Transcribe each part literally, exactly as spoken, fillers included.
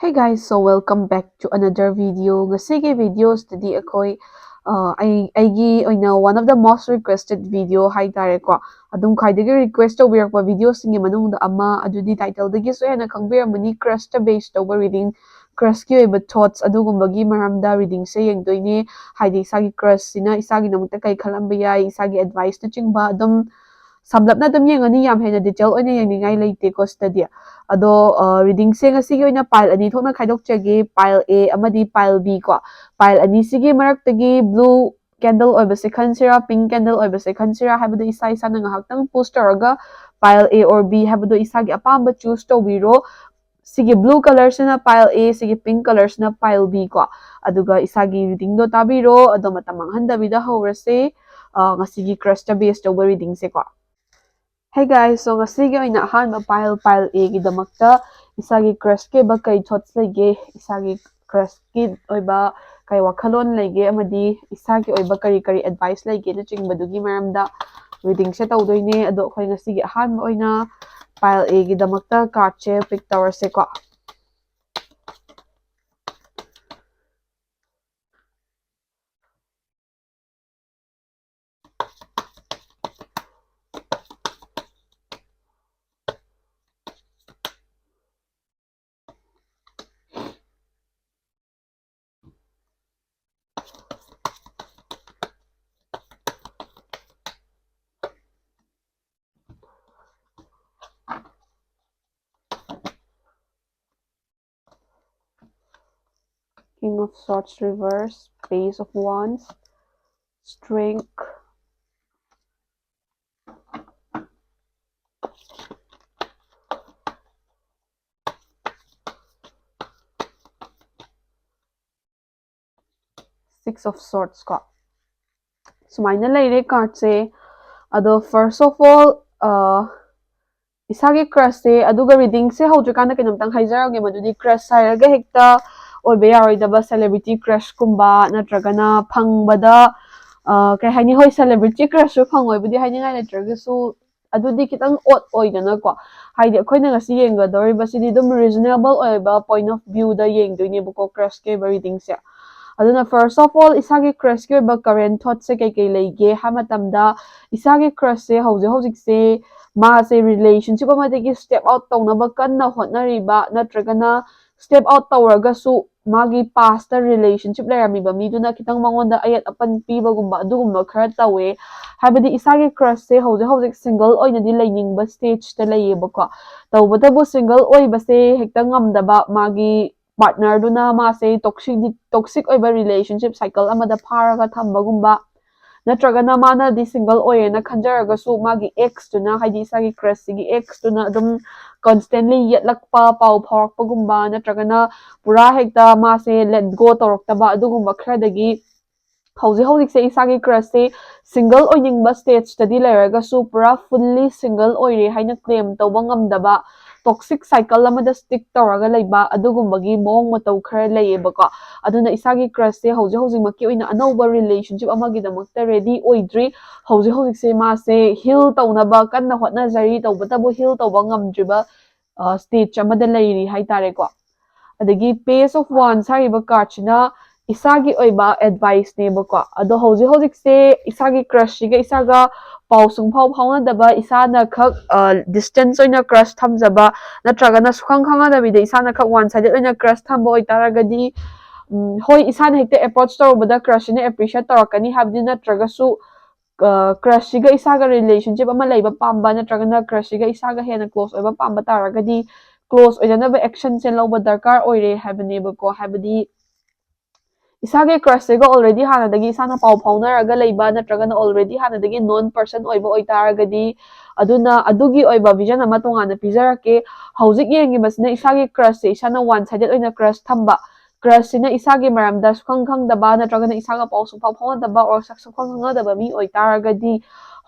Hey guys, so welcome back to another video. ꯉꯁꯤꯒꯤ videoꯁꯤꯗꯗꯤ ꯑꯩꯈꯣꯏ ꯑ, ꯑꯩ ꯑꯩꯒꯤ ꯑꯣꯏꯅ one of the most requested video ꯍꯥꯏꯇꯥꯔꯦꯀꯣ꯫ ꯑꯗꯨꯝ ꯈ꯭ꯋꯥꯏꯗꯒꯤ request ꯇꯧꯕꯤꯔꯛꯄ videoꯁꯤꯡꯒꯤ ꯃꯅꯨꯡꯗ ꯑꯃ, ꯑꯗꯨꯗꯤ titleꯗꯒꯤꯁꯨ ꯍꯦꯟꯅ ꯈꯪꯕꯤꯔꯝꯃꯅꯤ, crushꯇ base ꯇꯧꯕ reading, crushꯀꯤ ꯑꯣꯏꯕ thoughts ꯑꯗꯨꯒꯨꯝꯕꯒꯤ ꯃꯔꯝꯗ readingꯁꯦ ꯌꯦꯡꯗꯣꯏꯅꯦ꯫ ꯍꯥꯏꯗꯤ ꯏꯁꯥꯒꯤ crushꯁꯤꯅ ꯏꯁꯥꯒꯤꯗꯃꯛꯇ ꯀꯩ ꯈꯜꯂꯝꯕ ꯌꯥꯏ, ꯏꯁꯥꯒꯤ adviceꯅꯆꯤꯡꯕ ꯑꯗꯨꯝ ꯁꯝꯂꯞꯅ ꯑꯗꯨꯝ ꯌꯦꯡꯉꯅꯤ, ꯌꯥꯝ ꯍꯦꯟꯅ detail ꯑꯣꯏꯅ ꯌꯦꯡꯅꯤꯡꯉꯥꯏ ꯂꯩꯇꯦꯀꯣ ꯁꯤꯗꯗꯤ꯫ ꯑꯗꯣ ꯑ, readingꯁꯦ ꯉꯁꯤꯒꯤ ꯑꯣꯏꯅ pile ꯑꯅꯤ ꯊꯣꯛꯅ ꯈꯥꯏꯗꯣꯛꯆꯒꯦ, pile A ꯑꯃꯗꯤ pile B ꯀꯣ꯫ Pile ꯑꯅꯤꯁꯤꯒꯤ ꯃꯔꯛꯇꯒꯤ blue candle ꯑꯣꯏꯕꯁꯦ ꯈꯟꯁꯤꯔꯥ, pink candle ꯑꯣꯏꯕꯁꯦ ꯈꯟꯁꯤꯔꯥ ꯍꯥꯏꯕꯗꯨ ꯏꯁꯥ ꯏꯁꯥꯅ ꯉꯥꯏꯍꯥꯛꯇꯪ pause ꯇꯧꯔꯒ pile A or B ꯍꯥꯏꯕꯗꯣ ꯏꯁꯥꯒꯤ ꯑꯄꯥꯝꯕ choose ꯇꯧꯕꯤꯔꯣ꯫ ꯁꯤꯒꯤ blue colourꯁꯤꯅ pile A, ꯁꯤꯒꯤ pink colourꯁꯤꯅ pile B ꯀꯣ꯫ ꯑꯗꯨꯒ ꯏꯁꯥꯒꯤ readingꯗꯣ ꯇꯥꯕꯤꯔꯣ, ꯑꯗꯣ ꯃꯇꯝ ꯃꯥꯡꯍꯟꯗꯕꯤꯗ ꯍꯧꯔꯁꯦ꯫ ꯑ, ꯉꯁꯤꯒꯤ crushꯇ base ꯇꯧꯕ readingꯁꯦꯀꯣ꯫ Hey guys, so ꯉꯁꯤꯒꯤ ꯑꯣꯏꯅ ꯑꯍꯥꯟꯕ pile, pile Aꯒꯤꯗꯃꯛꯇ ꯏꯁꯥꯒꯤ crushꯀꯤ ꯑꯣꯏꯕ ꯀꯩ thoughts ꯂꯩꯒꯦ, ꯏꯁꯥꯒꯤ crushꯀꯤ ꯑꯣꯏꯕ ꯀꯩ ꯋꯥꯈꯜꯂꯣꯟ ꯂꯩꯒꯦ, ꯑꯃꯗꯤ ꯏꯁꯥꯒꯤ ꯑꯣꯏꯕ ꯀꯔꯤ ꯀꯔꯤ advice ꯂꯩꯒꯦꯅꯆꯤꯡꯕꯗꯨꯒꯤ ꯃꯔꯝꯗ readingꯁꯦ ꯇꯧꯗꯣꯏꯅꯦ꯫ ꯑꯗꯣ ꯑꯩꯈꯣꯏ ꯉꯁꯤꯒꯤ ꯑꯍꯥꯟꯕ ꯑꯣꯏꯅ pile Aꯒꯤꯗꯃꯛꯇ cardꯁꯦ pick ꯇꯧꯔꯁꯦꯀꯣ꯫ King of Swords reverse, Page of Wands, Strength, Six of Swords ꯀꯣ꯫ ꯁꯨꯃꯥꯏꯅ ꯂꯩꯔꯦ cardꯁꯦ꯫ ꯑꯗꯣ first of all, ꯑ, ꯏꯁꯥꯒꯤ crushꯁꯦ, ꯑꯗꯨꯒ readingꯁꯦ ꯍꯧꯗ꯭ꯔꯤꯀꯥꯟꯗ ꯀꯩꯅꯣꯝꯇꯪ ꯍꯥꯏꯖꯔꯝꯒꯦ, ꯃꯗꯨꯗꯤ crush ꯍꯥꯏꯔꯒ ꯍꯦꯛꯇ ꯑꯣꯏꯕ ꯌꯥꯔꯣꯏꯗꯕ celebrity crushꯀꯨꯝꯕ, ꯅꯠꯇ꯭ꯔꯒꯅ ꯐꯪꯕꯗ, ꯑ, ꯀꯩ ꯍꯥꯏꯅꯤ, ꯍꯣꯏ, celebrity crushꯁꯨ ꯐꯪꯉꯣꯏꯕꯨꯗꯤ ꯍꯥꯏꯅꯤꯡꯉꯥꯏ ꯂꯩꯇ꯭ꯔꯒꯁꯨ, ꯑꯗꯨꯗꯤ ꯈꯤꯇꯪ odd ꯑꯣꯏꯗꯅꯀꯣ꯫ ꯍꯥꯏꯗꯤ ꯑꯩꯈꯣꯏꯅ ꯉꯁꯤ ꯌꯦꯡꯒꯗꯧꯔꯤꯕꯁꯤꯗꯤ ꯑꯗꯨꯝ reasonable ꯑꯣꯏꯕ point of viewꯗ ꯌꯦꯡꯗꯣꯏꯅꯦꯕꯀꯣ crushꯀꯤ ꯑꯣꯏꯕ readingꯁꯦ꯫ ꯑꯗꯨꯅ first of all ꯏꯁꯥꯒꯤ crushꯀꯤ ꯑꯣꯏꯕ current thoughtꯁꯦ ꯀꯩꯀꯩ ꯂꯩꯒꯦ ꯍꯥꯏꯕ ꯃꯇꯝꯗ, ꯏꯁꯥꯒꯤ crushꯁꯦ ꯍꯧꯖꯤꯛ ꯍꯧꯖꯤꯛꯁꯦ ꯃꯥꯁꯦ relationship ꯑꯃꯗꯒꯤ step out ꯇꯧꯅꯕ ꯀꯟꯅ ꯍꯣꯠꯅꯔꯤꯕ, ꯅꯠꯇ꯭ꯔꯒꯅ step out ꯇꯧꯔꯒꯁꯨ ꯃꯥꯒꯤ pastꯇ relationship ꯂꯩꯔꯝꯃꯤꯕ ꯃꯤꯗꯨꯅ ꯈꯤꯇꯪ ꯃꯉꯣꯟꯗ ꯑꯌꯦꯠ ꯑꯄꯟ ꯄꯤꯕꯒꯨꯝꯕ ꯑꯗꯨꯒꯨꯝꯕ ꯈꯔ ꯇꯧꯋꯦ꯫ ꯍꯥꯏꯕꯗꯤ ꯏꯁꯥꯒꯤ crushꯁꯦ ꯍꯧꯖꯤꯛ ꯍꯧꯖꯤꯛ single ꯑꯣꯏꯅꯗꯤ ꯂꯩꯅꯤꯡꯕ stageꯇ ꯂꯩꯌꯦꯕꯀꯣ꯫ ꯇꯧꯕꯇꯕꯨ single ꯑꯣꯏꯕꯁꯦ ꯍꯦꯛꯇ ꯉꯝꯗꯕ, ꯃꯥꯒꯤ partnerꯗꯨꯅ ꯃꯥꯁꯦ toxic toxic ꯑꯣꯏꯕ relationship cycle ꯑꯃꯗ ꯐꯥꯔꯒ ꯊꯝꯕꯒꯨꯝꯕ, ꯅꯠꯇ꯭ꯔꯒꯅ ꯃꯥꯅꯗꯤ single ꯑꯣꯏꯔꯦꯅ ꯈꯟꯖꯔꯒꯁꯨ ꯃꯥꯒꯤ exꯇꯨꯅ, ꯍꯥꯏꯗꯤ ꯏꯁꯥꯒꯤ crushꯁꯤꯒꯤ exꯇꯨꯅ ꯑꯗꯨꯝ constantly ꯌꯦꯠꯂꯛꯄ, ꯄꯥꯎ ꯐꯥꯎꯔꯛꯄꯒꯨꯝꯕ, ꯅꯠꯇ꯭ꯔꯒꯅ ꯄꯨꯔꯥ ꯍꯦꯛꯇ ꯃꯥꯁꯦ let go ꯇꯧꯔꯛꯇꯕ, ꯑꯗꯨꯒꯨꯝꯕ ꯈꯔꯗꯒꯤ ꯍꯧꯖꯤꯛ ꯍꯧꯖꯤꯛꯁꯦ ꯏꯁꯥꯒꯤ crushꯁꯦ single ꯑꯣꯏꯅꯤꯡꯕ stageꯇꯗꯤ ꯂꯩꯔꯒꯁꯨ ꯄꯨꯔꯥ fully single ꯑꯣꯏꯔꯦ ꯍꯥꯏꯅ claim ꯇꯧꯕ ꯉꯝꯗꯕ, toxic cycle ꯑꯃꯗ stick ꯇꯧꯔꯒ ꯂꯩꯕ, ꯑꯗꯨꯒꯨꯝꯕꯒꯤ ꯃꯑꯣꯡ ꯃꯇꯧ ꯈꯔ ꯂꯩꯌꯦꯕꯀꯣ꯫ ꯑꯗꯨꯅ ꯏꯁꯥꯒꯤ crushꯁꯦ ꯍꯧꯖꯤꯛ ꯍꯧꯖꯤꯛꯃꯛꯀꯤ ꯑꯣꯏꯅ ꯑꯅꯧꯕ relationship ꯑꯃꯒꯤꯗꯃꯛꯇ ready ꯑꯣꯏꯗ꯭ꯔꯤ꯫ ꯍꯧꯖꯤꯛ ꯍꯧꯖꯤꯛꯁꯦ ꯃꯥꯁꯦ heal ꯇꯧꯅꯕ ꯀꯟꯅ ꯍꯣꯠꯅꯖꯔꯤ, ꯇꯧꯕꯇꯕꯨ heal ꯇꯧꯕ ꯉꯝꯗ꯭ꯔꯤꯕ stage ꯑꯃꯗ ꯂꯩꯔꯤ ꯍꯥꯏꯇꯥꯔꯦꯀꯣ꯫ ꯑꯗꯒꯤ Page of Wands ꯍꯥꯏꯔꯤꯕ cardꯁꯤꯅ ꯏꯁꯥꯒꯤ ꯑꯣꯏꯕ adviceꯅꯦꯕꯀꯣ꯫ ꯑꯗꯣ ꯍꯧꯖꯤꯛ ꯍꯧꯖꯤꯛꯁꯦ ꯏꯁꯥꯒꯤ crushꯁꯤꯒ ꯏꯁꯥꯒ ꯄꯥꯎ ꯁꯨꯡꯐꯥꯎ ꯐꯥꯎꯅꯗꯕ, ꯏꯁꯥꯅ ꯈꯛ distance ꯑꯣꯏꯅ crush ꯊꯝꯖꯕ, ꯅꯠꯇ꯭ꯔꯒꯅ ꯁꯨꯈꯪ ꯈꯪꯅꯗꯕꯤꯗ ꯏꯁꯥꯅ ꯈꯛ one sided ꯑꯣꯏꯅ crush ꯊꯝꯕ ꯑꯣꯏꯇꯥꯔꯒꯗꯤ, ꯎꯝ, ꯍꯣꯏ, ꯏꯁꯥꯅ ꯍꯦꯛꯇ approach ꯇꯧꯔꯨꯕꯗ crushꯁꯤꯅ appreciate ꯇꯧꯔꯛꯀꯅꯤ ꯍꯥꯏꯕꯗꯤ ꯅꯠꯇ꯭ꯔꯒꯁꯨ, crushꯁꯤꯒ ꯏꯁꯥꯒ relationship ꯑꯃ ꯂꯩꯕ ꯄꯥꯝꯕ, ꯅꯠꯇ꯭ꯔꯒꯅ crushꯁꯤꯒ ꯏꯁꯥꯒ ꯍꯦꯟꯅ close ꯑꯣꯏꯕ ꯄꯥꯝꯕ ꯇꯥꯔꯒꯗꯤ, close ꯑꯣꯏꯅꯅꯕ actionꯁꯦ ꯂꯧꯕ ꯗꯔꯀꯥꯔ ꯑꯣꯏꯔꯦ ꯍꯥꯏꯕꯅꯦꯕꯀꯣ꯫ ꯍꯥꯏꯕꯗꯤ ꯏꯁꯥꯒꯤ crushꯁꯤꯒ already ꯍꯥꯟꯅꯗꯒꯤ ꯏꯁꯥꯅ ꯄꯥꯎ ꯐꯥꯎꯅꯔꯒ ꯂꯩꯕ, ꯅꯠꯇ꯭ꯔꯒꯅ already ꯍꯥꯟꯅꯗꯒꯤ known person ꯑꯣꯏꯕ ꯑꯣꯏꯇꯥꯔꯒꯗꯤ, ꯑꯗꯨꯅ ꯑꯗꯨꯒꯤ ꯑꯣꯏꯕ vision ꯑꯃ ꯇꯣꯉꯥꯟꯅ ꯄꯤꯖꯔꯛꯀꯦ꯫ ꯍꯧꯖꯤꯛ ꯌꯦꯡꯉꯤꯕꯁꯤꯅ ꯏꯁꯥꯒꯤ crushꯁꯦ ꯏꯁꯥꯅ one sided ꯑꯣꯏꯅ crush ꯊꯝꯕ, crushꯁꯤꯅ ꯏꯁꯥꯒꯤ ꯃꯔꯝꯗ ꯁꯨꯈꯪ ꯈꯪꯗꯕ, ꯅꯠꯇ꯭ꯔꯒꯅ ꯏꯁꯥꯒ ꯄꯥꯎ ꯁꯨꯡꯐꯥꯎ ꯐꯥꯎꯅꯗꯕ or ꯁꯛ ꯁꯨꯈꯪ ꯈꯪꯅꯗꯕ ꯃꯤ ꯑꯣꯏꯇꯥꯔꯒꯗꯤ,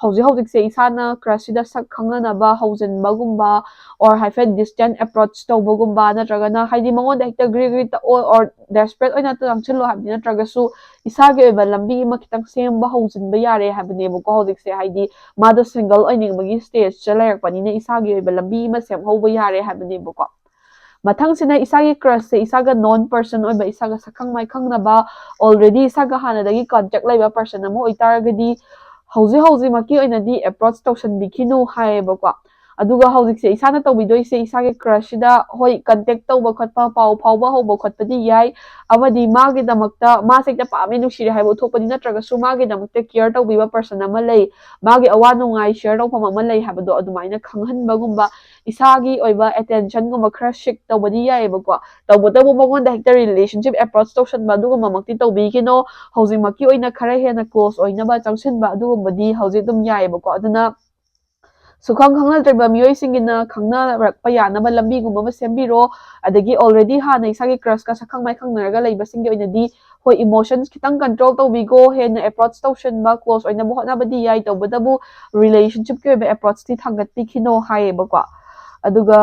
ꯍꯧꯖꯤꯛ ꯍꯧꯖꯤꯛꯁꯦ ꯏꯁꯥꯅ crushꯁꯤꯗ ꯁꯛ ꯈꯪꯅꯅꯕ ꯍꯧꯖꯤꯟꯕꯒꯨꯝꯕ, or ꯍꯥꯏꯐꯦꯠ distant approach ꯇꯧꯕꯒꯨꯝꯕ, ꯅꯠꯇ꯭ꯔꯒꯅ ꯍꯥꯏꯗꯤ ꯃꯉꯣꯟꯗ ꯍꯦꯛꯇ ꯒ꯭ꯔꯤ ꯒ꯭ꯔꯤ ꯇꯛꯑꯣ, or desperate ꯑꯣꯏꯅ ꯆꯪꯁꯤꯜꯂꯣ ꯍꯥꯏꯕꯗꯤ ꯅꯠꯇ꯭ꯔꯒꯁꯨ, ꯏꯁꯥꯒꯤ ꯑꯣꯏꯕ ꯂꯝꯕꯤ ꯑꯃ ꯈꯤꯇꯪ ꯁꯦꯝꯕ ꯍꯧꯖꯤꯟꯕ ꯌꯥꯔꯦ ꯍꯥꯏꯕꯅꯦꯕꯀꯣ꯫ ꯍꯧꯖꯤꯛꯁꯦ ꯍꯥꯏꯗꯤ ꯃꯥꯗꯣ single ꯑꯣꯏꯅꯤꯡꯕꯒꯤ stageꯇ ꯂꯩꯔꯛꯄꯅꯤꯅ ꯏꯁꯥꯒꯤ ꯑꯣꯏꯕ ꯂꯝꯕꯤ ꯑꯃ ꯁꯦꯝꯍꯧꯕ ꯌꯥꯔꯦ ꯍꯥꯏꯕꯅꯦꯕꯀꯣ꯫ ꯃꯊꯪꯁꯤꯅ ꯏꯁꯥꯒꯤ crushꯁꯦ ꯏꯁꯥꯒ known person ꯑꯣꯏꯕ, ꯏꯁꯥꯒ ꯁꯛꯈꯪ ꯃꯥꯏꯈꯪꯅꯕ, already ꯏꯁꯥꯒ ꯍꯥꯟꯅꯗꯒꯤ contact ꯂꯩꯕ person ꯑꯃ ꯑꯣꯏꯇꯥꯔꯒꯗꯤ, ꯍꯧꯖꯤꯛ ꯍꯧꯖꯤꯛꯃꯛꯀꯤ ꯑꯣꯏꯅꯗꯤ approach ꯇꯧꯁꯟꯕꯤꯈꯤꯅꯨ ꯍꯥꯏꯌꯦꯕꯀꯣ꯫ ꯑꯗꯨꯒ ꯍꯧꯖꯤꯛꯁꯦ ꯏꯁꯥꯅ ꯇꯧꯕꯤꯗꯣꯏꯁꯦ, ꯏꯁꯥꯒꯤ crushꯁꯤꯗ ꯍꯣꯏ contact ꯇꯧꯕ ꯈꯣꯠꯄ, ꯄꯥꯎ ꯐꯥꯎꯕ ꯍꯧꯕ ꯈꯣꯠꯄꯗꯤ ꯌꯥꯏ, ꯑꯃꯗꯤ ꯃꯥꯒꯤꯗꯃꯛꯇ, ꯃꯥꯁꯦ ꯍꯦꯛꯇ ꯄꯥꯝꯃꯦ, ꯅꯨꯡꯁꯤꯔꯦ ꯍꯥꯏꯕ ꯎꯠꯊꯣꯛꯄꯗꯤ ꯅꯠꯇ꯭ꯔꯒꯁꯨ, ꯃꯥꯒꯤꯗꯃꯛꯇ care ꯇꯧꯕꯤꯕ person ꯑꯃ ꯂꯩ, ꯃꯥꯒꯤ ꯑꯋꯥ ꯅꯨꯡꯉꯥꯏ share ꯇꯧꯐꯝ ꯑꯃ ꯂꯩ ꯍꯥꯏꯕꯗꯣ ꯑꯗꯨꯃꯥꯏꯅ ꯈꯪꯍꯟꯕꯒꯨꯝꯕ, ꯏꯁꯥꯒꯤ ꯑꯣꯏꯕ attentionꯒꯨꯝꯕ ꯈꯔ seek ꯇꯧꯕꯗꯤ ꯌꯥꯏꯌꯦꯕꯀꯣ꯫ ꯇꯧꯕꯇꯕꯨ ꯃꯉꯣꯟꯗ ꯍꯦꯛꯇ relationship approach ꯇꯧꯁꯟꯕ ꯑꯗꯨꯒꯨꯝꯕꯃꯛꯇꯤ ꯇꯧꯕꯤꯈꯤꯅꯣ꯫ ꯍꯧꯖꯤꯛꯃꯛꯀꯤ ꯑꯣꯏꯅ ꯈꯔ ꯍꯦꯟꯅ close ꯑꯣꯏꯅꯕ ꯆꯪꯁꯤꯟꯕ ꯑꯗꯨꯒꯨꯝꯕꯗꯤ ꯍꯧꯖꯤꯛ ꯑꯗꯨꯝ ꯌꯥꯏꯌꯦꯕꯀꯣ꯫ ꯑꯗꯨꯅ ꯁꯨꯈꯪ ꯈꯪꯅꯗ꯭ꯔꯤꯕ ꯃꯤꯑꯣꯏꯁꯤꯡꯒꯤꯅ ꯈꯪꯅꯔꯛꯄ ꯌꯥꯅꯕ ꯂꯝꯕꯤꯒꯨꯝꯕ ꯑꯃ ꯁꯦꯝꯕꯤꯔꯣ꯫ ꯑꯗꯒꯤ already ꯍꯥꯟꯅ ꯏꯁꯥꯒꯤ crushꯀ ꯁꯛꯈꯪ ꯃꯥꯏꯈꯪꯅꯔꯒ ꯂꯩꯕꯁꯤꯡꯒꯤ ꯑꯣꯏꯅꯗꯤ ꯍꯣꯏ, emotions ꯈꯤꯇꯪ control ꯇꯧꯕꯤꯈꯣ, ꯍꯦꯟꯅ approach ꯇꯧꯁꯟꯕ, close ꯑꯣꯏꯅꯕ ꯍꯣꯠꯅꯕꯗꯤ ꯌꯥꯏ, ꯇꯧꯕꯇꯕꯨ relationshipꯀꯤ ꯑꯣꯏꯕ approachꯇꯤ ꯊꯥꯡꯒꯠꯄꯤꯈꯤꯅꯣ ꯍꯥꯏꯌꯦꯕꯀꯣ꯫ ꯑꯗꯨꯒ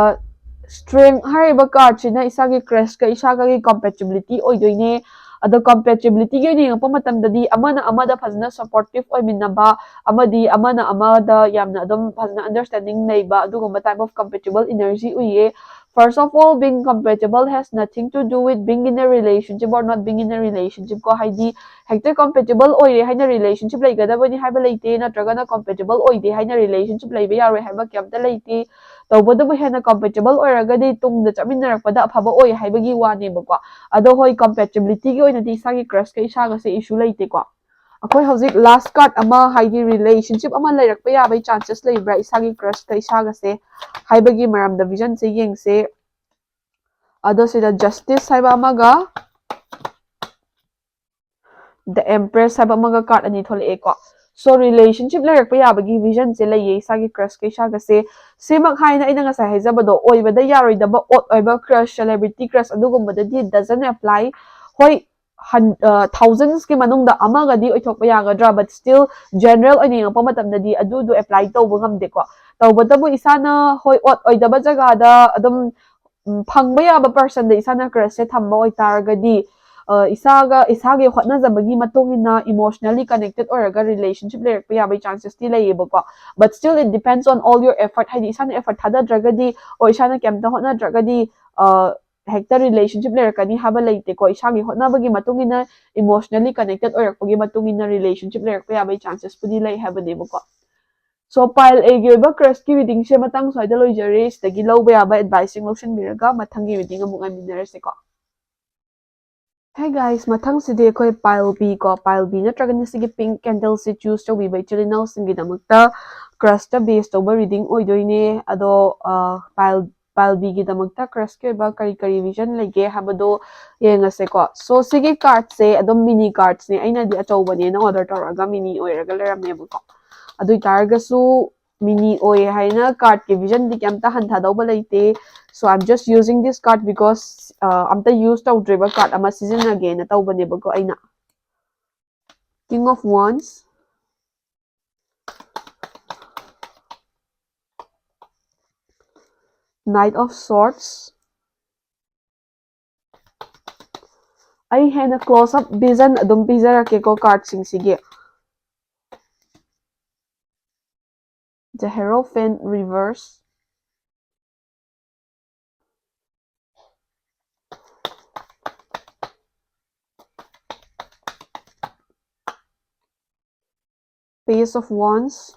strength ꯍꯥꯏꯔꯤꯕ cardꯁꯤꯅ ꯏꯁꯥꯒꯤ crushꯀ ꯏꯁꯥꯒꯒꯤ compatibility ꯑꯣꯏꯗꯣꯏꯅꯦ꯫ ꯑꯗꯣ compatibilityꯒꯤ ꯑꯣꯏꯅ ꯌꯦꯡꯉꯛꯄ ꯃꯇꯝꯗꯗꯤ ꯑꯃꯅ ꯑꯃꯗ ꯐꯖꯅ supportive ꯑꯣꯏꯃꯤꯟꯅꯕ, ꯑꯃꯗꯤ ꯑꯃꯅ ꯑꯃꯗ ꯌꯥꯝꯅ ꯑꯗꯨꯝ ꯐꯖꯅ understanding ꯂꯩꯕ, ꯑꯗꯨꯒꯨꯝꯕ type of compatible energy ꯎꯏꯌꯦ꯫ First of all, being compatible has nothing to do with being in a relationship or not being in a relationship ꯀꯣ꯫ ꯍꯥꯏꯗꯤ ꯍꯦꯛꯇ compatible ꯑꯣꯏꯔꯦ ꯍꯥꯏꯅ relationship ꯂꯩꯒꯗꯕꯅꯤ ꯍꯥꯏꯕ ꯂꯩꯇꯦ, ꯅꯠꯇ꯭ꯔꯒꯅ compatible ꯑꯣꯏꯗꯦ ꯍꯥꯏꯅ relationship ꯂꯩꯕ ꯌꯥꯔꯣꯏ ꯍꯥꯏꯕ ꯀꯩꯝꯇ ꯂꯩꯇꯦ꯫ ꯇꯧꯕꯇꯕꯨ ꯍꯦꯟꯅ compatible ꯑꯣꯏꯔꯒꯗꯤ ꯇꯨꯡꯗ ꯆꯠꯃꯤꯟꯅꯔꯛꯄꯗ ꯑꯐꯕ ꯑꯣꯏ ꯍꯥꯏꯕꯒꯤ ꯋꯥꯅꯦꯕꯀꯣ꯫ ꯑꯗꯣ ꯍꯣꯏ, compatibilityꯒꯤ ꯑꯣꯏꯅꯗꯤ ꯏꯁꯥꯒꯤ crushꯀ ꯏꯁꯥꯒꯁꯦ issue ꯂꯩꯇꯦꯀꯣ꯫ ꯑꯩꯈꯣꯏ ꯍꯧꯖꯤꯛ last card ꯑꯃ, ꯍꯥꯏꯗꯤ relationship ꯑꯃ ꯂꯩꯔꯛꯄ ꯌꯥꯕꯒꯤ chances ꯂꯩꯕ꯭ꯔꯥ ꯏꯁꯥꯒꯤ crushꯀ ꯏꯁꯥꯒꯁꯦ ꯍꯥꯏꯕꯒꯤ ꯃꯔꯝꯗ visionꯁꯦ ꯌꯦꯡꯁꯦ꯫ ꯑꯗꯣ ꯁꯤꯗ Justice ꯍꯥꯏꯕ ꯑꯃꯒ The Empress ꯍꯥꯏꯕ ꯑꯃꯒ card ꯑꯅꯤ ꯊꯣꯛꯂꯛꯑꯦꯀꯣ꯫ So relationship ꯂꯩꯔꯛꯄ ꯌꯥꯕꯒꯤ visionꯁꯦ ꯂꯩꯌꯦ ꯏꯁꯥꯒꯤ crushꯀ ꯏꯁꯥꯒꯁꯦ꯫ ꯁꯤꯃꯛ ꯍꯥꯏꯅ ꯑꯩꯅ ꯉꯁꯥꯏ ꯍꯥꯏꯖꯕꯗꯣ ꯑꯣꯏꯕꯗ ꯌꯥꯔꯣꯏꯗꯕ odd ꯑꯣꯏꯕ crush, celebrity crush ꯑꯗꯨꯒꯨꯝꯕꯗꯗꯤ doesn't apply꯫ ꯍꯣꯏ, ꯊꯥꯎꯖꯟꯁꯀꯤ ꯃꯅꯨꯡꯗ ꯑꯃꯒꯗꯤ ꯑꯣꯏꯊꯣꯛꯄ ꯌꯥꯒꯗ꯭ꯔꯥ, but still general ꯑꯣꯏꯅ ꯌꯦꯡꯉꯛꯄ ꯃꯇꯝꯗꯗꯤ ꯑꯗꯨꯗꯣ apply ꯇꯧꯕ ꯉꯝꯗꯦꯀꯣ꯫ ꯇꯧꯕꯇꯕꯨ ꯏꯁꯥꯅ ꯍꯣꯏ ꯑꯣꯠ ꯑꯣꯏꯗꯕ ꯖꯒꯥꯗ ꯑꯗꯨꯝ ꯎꯝ, ꯐꯪꯕ ꯌꯥꯕ personꯗ ꯏꯁꯥꯅ crushꯁꯦ ꯊꯝꯕ ꯑꯣꯏꯇꯥꯔꯒꯗꯤ, ꯑ, ꯏꯁꯥꯒ, ꯏꯁꯥꯒꯤ ꯍꯣꯠꯅꯖꯕꯒꯤ ꯃꯇꯨꯡ ꯏꯟꯅ emotionally connected ꯑꯣꯏꯔꯒ relationship ꯂꯩꯔꯛꯄ ꯌꯥꯕꯒꯤ chancesꯇꯤ ꯂꯩꯌꯦꯕꯀꯣ꯫ But still it depends on all your effort. ꯍꯥꯏꯗꯤ ꯏꯁꯥꯅ effort ꯊꯥꯗꯗ꯭ꯔꯒꯗꯤ, or ꯏꯁꯥꯅ ꯀꯩꯝꯇ ꯍꯣꯠꯅꯗ꯭ꯔꯒꯗꯤ, ꯑ, ꯍꯦꯛꯇ relationship ꯂꯩꯔꯛꯀꯅꯤ ꯍꯥꯏꯕ ꯂꯩꯇꯦꯀꯣ꯫ ꯏꯁꯥꯒꯤ ꯍꯣꯠꯅꯕꯒꯤ ꯃꯇꯨꯡ ꯏꯟꯅ, emotionally connected ꯑꯣꯏꯔꯛꯄꯒꯤ ꯃꯇꯨꯡ ꯏꯟꯅ relationship ꯂꯩꯔꯛꯄ ꯌꯥꯕꯒꯤ chancesꯄꯨꯗꯤ ꯂꯩ ꯍꯥꯏꯕꯅꯦꯕꯀꯣ꯫ So, pile Aꯒꯤ ꯑꯣꯏꯕ crushꯀꯤ readingꯁꯦ ꯃꯇꯥꯡ ꯁ꯭ꯋꯥꯏꯗ ꯂꯣꯏꯖꯔꯦ꯫ ꯁꯤꯗꯒꯤ ꯂꯧꯕ ꯌꯥꯕ adviceꯁꯤꯡ ꯂꯧꯁꯤꯟꯕꯤꯔꯒ ꯃꯊꯪꯒꯤ reading ꯑꯃꯨꯛ ꯉꯥꯏꯃꯤꯟꯅꯔꯁꯤꯀꯣ꯫ Hey guys, ꯃꯊꯪꯁꯤꯗꯤ ꯑꯩꯈꯣꯏ pile B ꯀꯣ, pile B ꯅꯠꯇ꯭ꯔꯒꯅ ꯁꯤꯒꯤ pink candleꯁꯦ choose ꯇꯧꯕꯤꯕ ꯏꯆꯤꯜ ꯏꯅꯥꯎꯁꯤꯡꯒꯤꯗꯃꯛꯇ crushꯇ base ꯇꯧꯕ reading ꯑꯣꯏꯗꯣꯏꯅꯦ꯫ ꯑꯗꯣ, ꯑ, pile, pile Bꯒꯤꯗꯃꯛꯇ crushꯀꯤ ꯑꯣꯏꯕ ꯀꯔꯤ ꯀꯔꯤ vision ꯂꯩꯒꯦ ꯍꯥꯏꯕꯗꯣ ꯌꯦꯡꯉꯁꯦꯀꯣ꯫ So, ꯁꯤꯒꯤ cardꯁꯦ ꯑꯗꯨꯝ mini cardꯁꯅꯦ꯫ ꯑꯩꯅꯗꯤ ꯑꯆꯧꯕꯅꯦꯅ order ꯇꯧꯔꯒ mini ꯑꯣꯏꯔꯒ ꯂꯩꯔꯝꯃꯦꯕꯀꯣ꯫ ꯑꯗꯨ ꯑꯣꯏꯇꯥꯔꯒꯁꯨ mini ꯑꯣꯏ ꯍꯥꯏꯅ cardꯀꯤ visionꯗꯤ ꯀꯩꯝꯇ ꯍꯟꯊꯗꯧꯕ ꯂꯩꯇꯦ꯫ So I'm just using this card because, uh, ꯑꯝꯇ use ꯇꯧꯗ꯭ꯔꯤꯕ card ꯑꯃ ꯁꯤꯖꯤꯟꯅꯒꯦꯅ ꯇꯧꯕꯅꯦꯕꯀꯣ ꯑꯩꯅ꯫ King of Wands, Knight of Swords, ꯑꯩ ꯍꯦꯟꯅ close up vision ꯑꯗꯨꯝ ꯄꯤꯖꯔꯛꯀꯦꯀꯣ cardꯁꯤꯡꯁꯤꯒꯤ꯫ The Hierophant reverse, Page of Wands,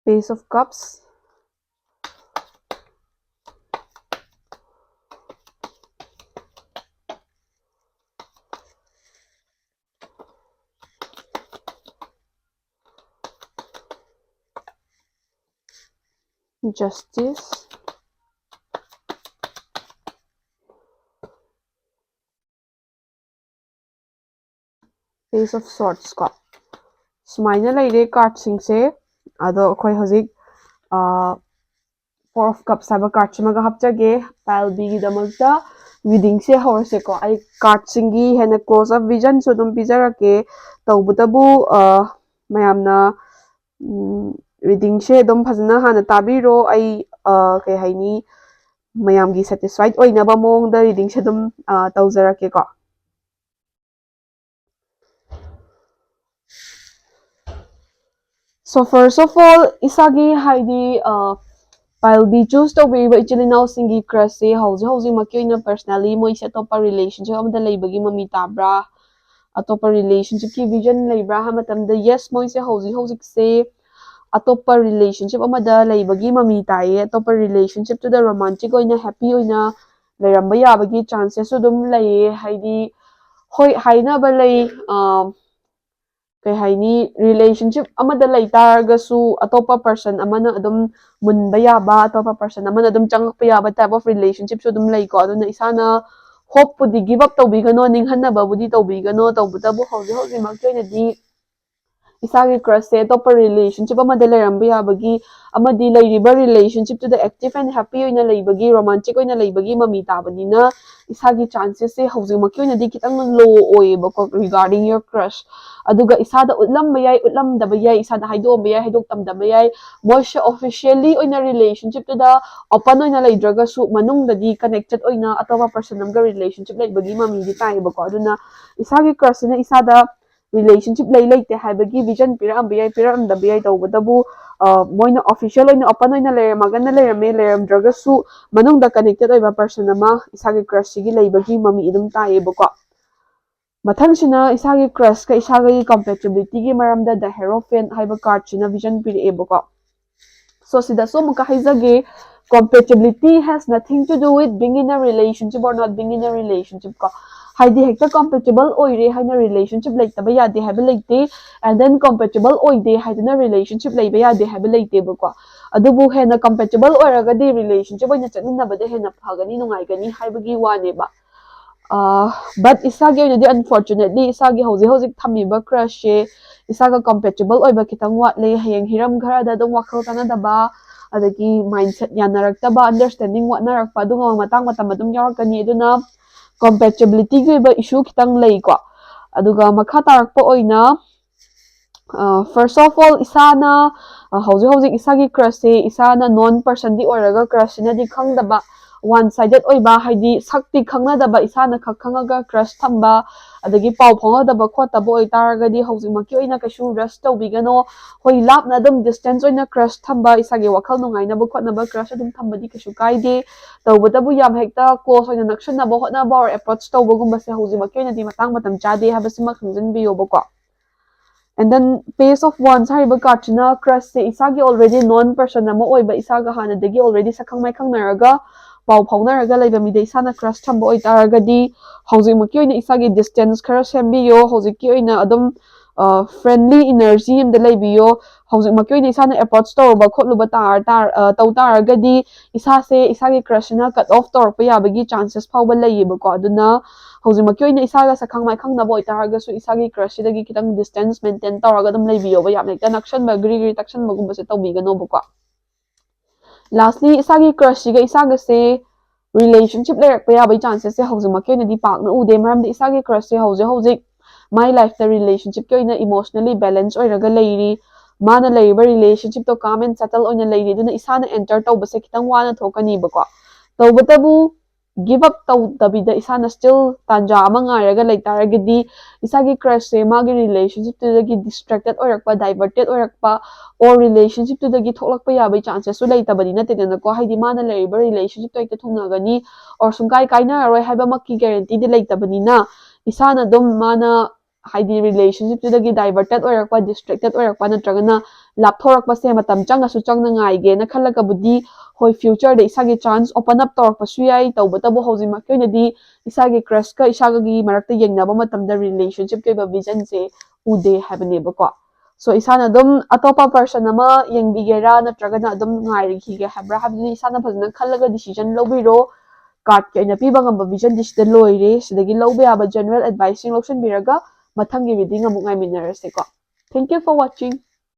Page of Cups, Justice, Ace of Swords ꯀꯣ, ꯁꯨꯃꯥꯏꯅ ꯂꯩꯔꯦ ꯀꯥꯔꯠꯁꯤꯡꯁꯦ꯫ ꯑꯗꯣ ꯑꯩꯈꯣꯏ ꯍꯧꯖꯤꯛ Four of Cups ꯍꯥꯏꯕ ꯀꯥꯔꯠꯁꯤꯃꯒ ꯍꯥꯞꯆꯒꯦ ꯄꯥꯏꯜ ꯕꯤꯒꯤꯗꯃꯛꯇ꯫ ꯔꯤꯗꯤꯡꯁꯦ ꯍꯧꯔꯁꯦꯀꯣ꯫ ꯑꯩ ꯀꯥꯔꯠꯁꯤꯡꯒꯤ ꯍꯦꯟꯅ close up visionꯁꯨ ꯑꯗꯨꯝ ꯄꯤꯖꯔꯛꯀꯦ꯫ ꯇꯧꯕꯇꯕꯨ ꯃꯌꯥꯝꯅ ꯔꯤꯗꯤꯡꯁꯦ ꯑꯗꯨꯝ ꯐꯖꯅ ꯍꯥꯟꯅ ꯇꯥꯕꯤꯔꯣ꯫ ꯑꯩ ꯀꯩ ꯍꯥꯏꯅꯤ, ꯃꯌꯥꯝꯒꯤ satisfied ꯑꯣꯏꯅꯕ ꯃꯑꯣꯡꯗ ꯔꯤꯗꯤꯡꯁꯦ ꯑꯗꯨꯝ ꯇꯧꯖꯔꯛꯀꯦꯀꯣ꯫ So first of all, ꯏꯁꯥꯒꯤ ꯍꯥꯏꯗꯤ ꯄꯥꯏꯜ ꯕꯤ ꯆꯨꯁ ꯇꯧꯕꯤꯔꯤꯕ ꯏꯆꯤꯜ ꯏꯅꯥꯎꯁꯤꯡꯒꯤ ꯀ꯭ꯔꯁꯁꯦ ꯍꯧꯖꯤꯛ ꯍꯧꯖꯤꯛꯃꯛꯀꯤ ꯑꯣꯏꯅ personally ꯃꯣꯏꯁꯦ ꯑꯇꯣꯞꯄ relationship ꯑꯃꯗ ꯂꯩꯕꯒꯤ ꯃꯃꯤ ꯇꯥꯕ꯭ꯔꯥ? ꯑꯇꯣꯞꯄ relationshipꯀꯤ vision ꯂꯩꯕ꯭ꯔꯥ ꯍꯥꯏꯕ ꯃꯇꯝꯗ, yes, ꯃꯣꯏꯁꯦ ꯍꯧꯖꯤꯛ ꯍꯧꯖꯤꯛꯁꯦ ꯑꯇꯣꯞꯄ relationship ꯑꯃꯗ ꯂꯩꯕꯒꯤ ꯃꯃꯤ ꯇꯥꯏꯌꯦ꯫ ꯑꯇꯣꯞꯄ relationshipꯇꯨꯗ romantic ꯑꯣꯏꯅ happy ꯑꯣꯏꯅ ꯂꯩꯔꯝꯕ ꯌꯥꯕꯒꯤ chances ꯑꯗꯨꯝ ꯂꯩꯌꯦ꯫ ꯍꯥꯏꯗꯤ, ꯍꯣꯏ, ꯍꯥꯏꯅꯕ ꯂꯩ, ꯀꯩ ꯍꯥꯏꯅꯤ, relationship ꯑꯃꯗ ꯂꯩ ꯇꯥꯔꯒꯁꯨ ꯑꯇꯣꯞꯄ person ꯑꯃꯅ ꯑꯗꯨꯝ ꯃꯨꯟꯕ ꯌꯥꯕ, ꯑꯇꯣꯞꯄ person ꯑꯃꯅ ꯑꯗꯨꯝ ꯆꯪꯉꯛꯄ ꯌꯥꯕ type of relationshipꯁꯨ ꯑꯗꯨꯝ ꯂꯩꯀꯣ꯫ ꯑꯗꯨꯅ ꯏꯁꯥꯅ hopeꯄꯨꯗꯤ give up ꯇꯧꯕꯤꯒꯅꯣ, ꯅꯤꯡꯍꯟꯅꯕꯕꯨꯗꯤ ꯇꯧꯕꯤꯒꯅꯣ꯫ ꯇꯧꯕꯇꯕꯨ ꯍꯧꯖꯤꯛ ꯍꯧꯖꯤꯛꯃꯛꯀꯤ ꯑꯣꯏꯅꯗꯤ ꯏꯁꯥꯒꯤ crushꯁꯦ ꯑꯇꯣꯞꯄ relationship ꯑꯃꯗ ꯂꯩꯔꯝꯕ ꯌꯥꯕꯒꯤ ꯑꯃꯗꯤ ꯂꯩꯔꯤꯕ relationshipꯇꯨꯗ active and happy ꯑꯣꯏꯅ ꯂꯩꯕꯒꯤ, romantic ꯑꯣꯏꯅ ꯂꯩꯕꯒꯤ ꯃꯃꯤ ꯇꯥꯕꯅꯤꯅ ꯏꯁꯥꯒꯤ chancesꯁꯦ ꯍꯧꯖꯤꯛꯃꯛꯀꯤ ꯑꯣꯏꯅꯗꯤ ꯈꯤꯇꯪ low ꯑꯣꯏꯌꯦꯕꯀꯣ regarding your crush꯫ ꯑꯗꯨꯒ ꯏꯁꯥꯗ ꯎꯠꯂꯝꯕ ꯌꯥꯏ, ꯎꯠꯂꯝꯗꯕ ꯌꯥꯏ, ꯏꯁꯥꯗ ꯍꯥꯏꯗꯣꯛꯑꯝꯕ ꯌꯥꯏ, ꯍꯥꯏꯗꯣꯛꯇꯝꯗꯕ ꯌꯥꯏ꯫ ꯃꯣꯏꯁꯦ officially ꯑꯣꯏꯅ relationshipꯇꯨꯗ open ꯑꯣꯏꯅ ꯂꯩꯗ꯭ꯔꯒꯁꯨ ꯃꯅꯨꯡꯗꯗꯤ connected ꯑꯣꯏꯅ ꯑꯇꯣꯞꯄ person ꯑꯃꯒ relationship ꯂꯩꯕꯒꯤ ꯃꯃꯤꯗꯤ ꯇꯥꯏꯌꯦꯕꯀꯣ꯫ ꯑꯗꯨꯅ ꯏꯁꯥꯒꯤ crushꯁꯤꯅ ꯏꯁꯥꯗ relationship ꯂꯩ ꯂꯩꯇꯦ ꯍꯥꯏꯕꯒꯤ vision ꯄꯤꯔꯛꯑꯝꯕ ꯌꯥꯏ, ꯄꯤꯔꯛꯑꯝꯗꯕ ꯌꯥꯏ꯫ ꯇꯧꯕꯇꯕꯨ ꯃꯣꯏꯅ official ꯑꯣꯏꯅ open ꯑꯣꯏꯅ ꯂꯩꯔꯝꯃꯒꯅ ꯂꯩꯔꯝꯃꯦ, ꯂꯩꯔꯝꯗ꯭ꯔꯒꯁꯨ ꯃꯅꯨꯡꯗ connected ꯑꯣꯏꯕ person ꯑꯃ ꯏꯁꯥꯒꯤ crushꯁꯤꯒꯤ ꯂꯩꯕꯒꯤ ꯃꯃꯤ ꯑꯗꯨꯝ ꯇꯥꯏꯌꯦꯕꯀꯣ꯫ ꯃꯊꯪꯁꯤꯅ ꯏꯁꯥꯒꯤ crushꯀ ꯏꯁꯥꯒꯤ compatibilityꯒꯤ ꯃꯔꯝꯗ The Hierophant ꯍꯥꯏꯕ cardꯁꯤꯅ vision ꯄꯤꯔꯛꯑꯦꯕꯀꯣ꯫ So ꯁꯤꯗꯁꯨ ꯑꯃꯨꯛꯀ ꯍꯥꯏꯖꯒꯦ, compatibility has nothing to do with being in a relationship or not being in a relationship ꯀꯣ꯫ ꯍꯥꯏꯗꯤ ꯍꯦꯛꯇ compatible ꯑꯣꯏꯔꯦ ꯍꯥꯏꯅ relationship ꯂꯩꯇꯕ ꯌꯥꯗꯦ ꯍꯥꯏꯕ ꯂꯩꯇꯦ, and then compatible ꯑꯣꯏꯗꯦ ꯍꯥꯏꯗꯨꯅ relationship ꯂꯩꯕ ꯌꯥꯗꯦ ꯍꯥꯏꯕ ꯂꯩꯇꯦꯕꯀꯣ꯫ ꯑꯗꯨꯕꯨ ꯍꯦꯟꯅ compatible ꯑꯣꯏꯔꯒꯗꯤ relationship ꯑꯣꯏꯅ ꯆꯠꯃꯤꯟꯅꯕꯗ ꯍꯦꯟꯅ ꯐꯒꯅꯤ, ꯅꯨꯡꯉꯥꯏꯒꯅꯤ ꯍꯥꯏꯕꯒꯤ ꯋꯥꯅꯦꯕ꯫ But ꯏꯁꯥꯒꯤ ꯑꯣꯏꯅꯗꯤ unfortunately ꯏꯁꯥꯒꯤ ꯍꯧꯖꯤꯛ ꯍꯧꯖꯤꯛ ꯊꯝꯃꯤꯕ crushꯁꯦ ꯏꯁꯥꯒ compatible ꯑꯣꯏꯕ ꯈꯤꯇꯪ ꯋꯥꯠꯂꯦ꯫ ꯍꯌꯦꯡ ꯍꯤꯔꯝ ꯈꯔꯗ ꯑꯗꯨꯝ ꯋꯥꯈꯜ ꯆꯥꯟꯅꯗꯕ, ꯑꯗꯒꯤ mindset ꯌꯥꯅꯔꯛꯇꯕ, understanding ꯋꯥꯠꯅꯔꯛꯄ, ꯑꯗꯨꯒꯨꯝꯕ ꯃꯇꯥꯡ ꯃꯇꯝ ꯑꯗꯨꯝ ꯌꯥꯎꯔꯛꯀꯅꯤ꯫ ꯑꯗꯨꯅ compatibilityꯒꯤ ꯑꯣꯏꯕ issue ꯈꯤꯇꯪ ꯂꯩꯀꯣ꯫ ꯑꯗꯨꯒ ꯃꯈꯥ ꯇꯥꯔꯛꯄ ꯑꯣꯏꯅ first of all ꯏꯁꯥꯅ ꯍꯧꯖꯤꯛ ꯍꯧꯖꯤꯛ ꯏꯁꯥꯒꯤ crushꯁꯦ ꯏꯁꯥꯅ known personꯗꯤ ꯑꯣꯏꯔꯒ crushꯁꯤꯅꯗꯤ ꯈꯪꯗꯕ, one sided ꯑꯣꯏꯕ, ꯍꯥꯏꯗꯤ ꯁꯛꯇꯤ ꯈꯪꯅꯗꯕ ꯏꯁꯥꯅ ꯈꯛ ꯈꯪꯉꯒ crush ꯊꯝꯕ, ꯑꯗꯒꯤ ꯄꯥꯎ ꯐꯥꯎꯅꯗꯕ ꯈꯣꯠꯇꯕ ꯑꯣꯏꯇꯥꯔꯒꯗꯤ ꯍꯧꯖꯤꯛꯃꯛꯀꯤ ꯑꯣꯏꯅ ꯀꯩꯁꯨ rush ꯇꯧꯕꯤꯒꯅꯣ꯫ ꯍꯣꯏ, ꯂꯥꯞꯅ ꯑꯗꯨꯝ distance ꯑꯣꯏꯅ crush ꯊꯝꯕ, ꯏꯁꯥꯒꯤ ꯋꯥꯈꯜ ꯅꯨꯡꯉꯥꯏꯅꯕ ꯈꯣꯠꯅꯕ crush ꯑꯗꯨꯝ ꯊꯝꯕꯗꯤ ꯀꯩꯁꯨ ꯀꯥꯏꯗꯦ꯫ ꯇꯧꯕꯇꯕꯨ ꯌꯥꯝ ꯍꯦꯛꯇ close ꯑꯣꯏꯅ ꯅꯛꯁꯤꯟꯅꯕ ꯍꯣꯠꯅꯕ or approach ꯇꯧꯕꯒꯨꯝꯕꯁꯦ ꯍꯧꯖꯤꯛꯃꯛꯀꯤ ꯑꯣꯏꯅꯗꯤ ꯃꯇꯥꯡ ꯃꯇꯝ ꯆꯥꯗꯦ ꯍꯥꯏꯕꯁꯤꯃ ꯈꯪꯖꯤꯟꯕꯤꯌꯣꯕꯀꯣ꯫ And then Page of Wands ꯍꯥꯏꯔꯤꯕ cardꯁꯤꯅ crushꯁꯦ ꯏꯁꯥꯒꯤ already known person ꯑꯃ ꯑꯣꯏꯕ, ꯏꯁꯥꯒ ꯍꯥꯟꯅꯗꯒꯤ already ꯁꯛꯈꯪ ꯃꯥꯏꯈꯪꯅꯔꯒ ꯄꯥꯎ ꯐꯥꯎꯅꯔꯒ ꯂꯩꯕ ꯃꯤꯗ ꯏꯁꯥꯅ crush ꯊꯝꯕ ꯑꯣꯏꯇꯥꯔꯒꯗꯤ ꯍꯧꯖꯤꯛꯃꯛꯀꯤ ꯑꯣꯏꯅ ꯏꯁꯥꯒꯤ distance ꯈꯔ ꯁꯦꯝꯕꯤꯌꯣ꯫ ꯍꯧꯖꯤꯛꯀꯤ ꯑꯣꯏꯅ ꯑꯗꯨꯝ friendly energy ꯑꯃꯗ ꯂꯩꯕꯤꯌꯣ꯫ ꯍꯧꯖꯤꯛꯃꯛꯀꯤ ꯑꯣꯏꯅ ꯏꯁꯥꯅ approach ꯇꯧꯔꯨꯕ ꯈꯣꯠꯂꯨꯕ ꯇꯥꯔ ꯇꯧ ꯇꯥꯔꯒꯗꯤ ꯏꯁꯥꯁꯦ ꯏꯁꯥꯒꯤ crushꯁꯤꯅ cut off ꯇꯧꯔꯛꯄ ꯌꯥꯕꯒꯤ chances ꯐꯥꯎꯕ ꯂꯩꯌꯦꯕꯀꯣ꯫ ꯑꯗꯨꯅ ꯍꯧꯖꯤꯛꯃꯛꯀꯤ ꯑꯣꯏꯅ ꯏꯁꯥꯒ ꯁꯛꯈꯪ ꯃꯥꯏꯈꯪꯅꯕ ꯑꯣꯏꯇꯥꯔꯒꯁꯨ ꯏꯁꯥꯒꯤ crushꯁꯤꯗꯒꯤ ꯈꯤꯇꯪ distance maintain ꯇꯧꯔꯒ ꯑꯗꯨꯝ ꯂꯩꯕꯤꯌꯣꯕ꯫ ꯌꯥꯝ ꯍꯦꯛꯇ ꯅꯛꯁꯟꯕ, ꯒ꯭ꯔꯤ ꯒ꯭ꯔꯤ ꯇꯛꯁꯟꯕꯒꯨꯝꯕꯁꯦ ꯇꯧꯕꯤꯒꯅꯣꯕꯀꯣ꯫ Lastly ꯏꯁꯥꯒꯤ crushꯁꯤꯒ ꯏꯁꯥꯒꯁꯦ relationship ꯂꯩꯔꯛꯄ ꯌꯥꯕꯒꯤ chances ꯁꯦ ꯍꯧꯖꯤꯛꯃꯛꯀꯤ ꯑꯣꯏꯅꯗꯤ ꯄꯥꯛꯅ ꯎꯗꯦ꯫ ꯃꯔꯝꯗꯤ ꯏꯁꯥꯒꯤ crushꯁꯦ ꯍꯧꯖꯤꯛ ꯍꯧꯖꯤꯛ my lifeꯇ relationshipꯀꯤ ꯑꯣꯏꯅ emotionally balance ꯑꯣꯏꯔꯒ ꯂꯩꯔꯤ꯫ ꯃꯥꯅ ꯂꯩꯔꯤꯕ relationshipꯇꯣ calm and settle ꯑꯣꯏꯅ ꯂꯩꯔꯤ꯫ ꯑꯗꯨꯅ ꯏꯁꯥꯅ enter ꯇꯧꯕꯁꯦ ꯈꯤꯇꯪ ꯋꯥꯅ ꯊꯣꯛꯀꯅꯤꯕꯀꯣ꯫ ꯇꯧꯕꯇꯕꯨ give up ꯇꯧꯗꯕꯤꯗ ꯏꯁꯥꯅ still ꯇꯥꯟꯖꯥ ꯑꯃ ꯉꯥꯏꯔꯒ ꯂꯩꯇꯥꯔꯒꯗꯤ ꯏꯁꯥꯒꯤ crushꯁꯦ ꯃꯥꯒꯤ relationshipꯇꯨꯗꯒꯤ distracted ꯑꯣꯏꯔꯛꯄ, diverted ꯑꯣꯏꯔꯛꯄ, or relationshipꯇꯨꯗꯒꯤ ꯊꯣꯛꯂꯛꯄ ꯌꯥꯕꯒꯤ chances ꯁꯨ ꯂꯩꯇꯕꯗꯤ ꯅꯠꯇꯦꯗꯅꯀꯣ꯫ ꯍꯥꯏꯗꯤ ꯃꯥꯅ ꯂꯩꯔꯤꯕ relationshipꯇꯣ ꯍꯦꯛꯇ ꯊꯨꯡꯅꯒꯅꯤ or ꯁꯨꯡꯀꯥꯏ ꯀꯥꯏꯅꯔꯔꯣꯏ ꯍꯥꯏꯕꯃꯛꯀꯤ guaranteeꯗꯤ ꯂꯩꯇꯕꯅꯤꯅ ꯏꯁꯥꯅ ꯑꯗꯨꯝ ꯃꯥꯅ ꯍꯥꯏꯗꯤ relationshipꯇꯨꯗꯒꯤ diverted ꯑꯣꯏꯔꯛꯄ, distracted ꯑꯣꯏꯔꯛꯄ ꯅꯠꯇ꯭ꯔꯒꯅ ꯂꯥꯞꯊꯣꯔꯛꯄꯁꯦ ꯃꯇꯝ ꯆꯪꯉꯁꯨ ꯆꯪꯅ ꯉꯥꯏꯒꯦꯅ ꯈꯜꯂꯒꯕꯨꯗꯤ ꯍꯣꯏ futureꯗ ꯏꯁꯥꯒꯤ chance open up ꯇꯧꯔꯛꯄꯁꯨ ꯌꯥꯏ꯫ ꯇꯧꯕꯇꯕꯨ ꯍꯧꯖꯤꯛꯃꯛꯀꯤ ꯑꯣꯏꯅꯗꯤ ꯏꯁꯥꯒꯤ crushꯀ ꯏꯁꯥꯒꯤ ꯃꯔꯛꯇ ꯌꯦꯡꯅꯕ ꯃꯇꯝꯗ relationshipꯀꯤ ꯑꯣꯏꯕ visionꯁꯦ ꯎꯗꯦ ꯍꯥꯏꯕꯅꯦꯕꯀꯣ꯫ So ꯏꯁꯥꯅ ꯑꯗꯨꯝ ꯑꯇꯣꯞꯄ person ꯑꯃ ꯌꯦꯡꯕꯤꯒꯦꯔꯥ ꯅꯠꯇ꯭ꯔꯒꯅ ꯑꯗꯨꯝ ꯉꯥꯏꯔꯤꯈꯤꯒꯦ ꯍꯥꯏꯕ꯭ꯔꯥ ꯍꯥꯏꯕꯗꯨꯗꯤ ꯏꯁꯥꯅ ꯐꯖꯅ ꯈꯜꯂꯒ decision ꯂꯧꯕꯤꯔꯣ꯫ ꯀꯥꯔꯠꯀꯤ ꯑꯣꯏꯅ ꯄꯤꯕ ꯉꯝꯕ vision ꯗꯤ ꯁꯤꯗ ꯂꯣꯏꯔꯦ꯫ ꯁꯤꯗꯒꯤ ꯂꯧꯕ ꯌꯥꯕ general advice ꯁꯤꯡ ꯂꯧꯁꯤꯟꯕꯤꯔꯒ ꯃꯊꯪꯒꯤ reading ꯑꯃꯨꯛ ꯉꯥꯏꯃꯤꯟꯅꯔꯁꯦꯀꯣ꯫ Thank you for watching.